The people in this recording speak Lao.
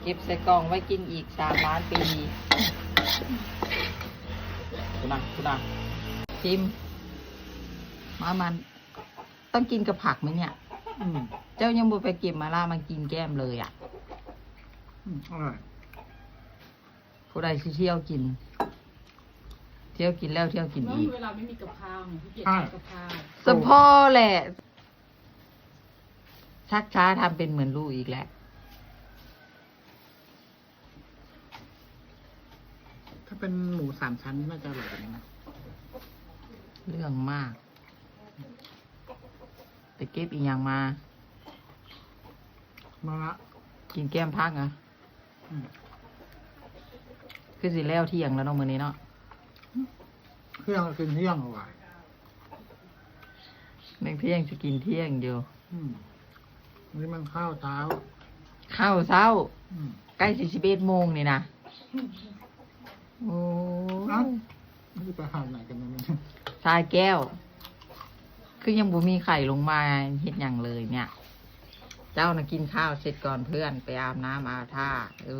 ເກັບໃສ່ກ່ອງໄວ້ກິນອີກສາມລ້ານປີ. ພຸ້ນນະ ພຸ້ນນະ ຊີມ. ມາ ມັນຕ້ອງກິນກັບຜັກໄໝເນີ້ຍ? ອືມ ເຈົ້າຍັງບໍ່ໄປເກັບມາລາມາກິນແກ້ມເລີຍອະ. ອືມ ອະລ່ອຍ. ຜູ້ໃດຊິທ່ຽວກິນ ທ່ຽວກິນແລ້ວທ່ຽວກິນອີກ. ເວລາໄມ່ມີກັບຂ້າວ ຂີ້ກຽດ ໃຊ່ ກັບຂ້າວ. ສະເພາະແຫຼະ ຊັກຊ້າທຳເປັນເໝືອນລູກອີກແລ້ວ. ຖ້າເປັນໝູສາມຊັ້ນໜ້າຈະອະລ່ອຍກວ່ານີ້ນະ. ເລື່ອງມາກ. ໄປເກັບອີ່ຫຍັງມາ? ມາລະ ກິນແກ້ມຜັກອະ. ອືມ ຄືຊິແລ້ວທ່ຽງແລ້ວເນາະມື້ນີ້ເນາະ. ທ່ຽງກິນທ່ຽງວ່າ ແມ່ງທ່ຽງຊິກິນທ່ຽງຢູ່. ອືມ ນີ້ມັນເຂົ້າເຊົ້າ ເຂົ້າເຊົ້າ. ອືມ ໃກ້ຊິສິບເອັດໂມງນີ້ນະ. ໂອ້ຍ ເອົ້າ ມັນຊິໄປຫາດໃດກັນແນ່? ຊາຍແກ້ວ ຄືຍັງບໍ່ມີໃຜລົງມາເຮັດຫຍັງເລີຍເນຍ. ເຈົ້ານະກິນຂ້າວເສັດກ່ອນເພື່ອນ ໄປອາບນ້ຳອາບທ່າ. ເອີ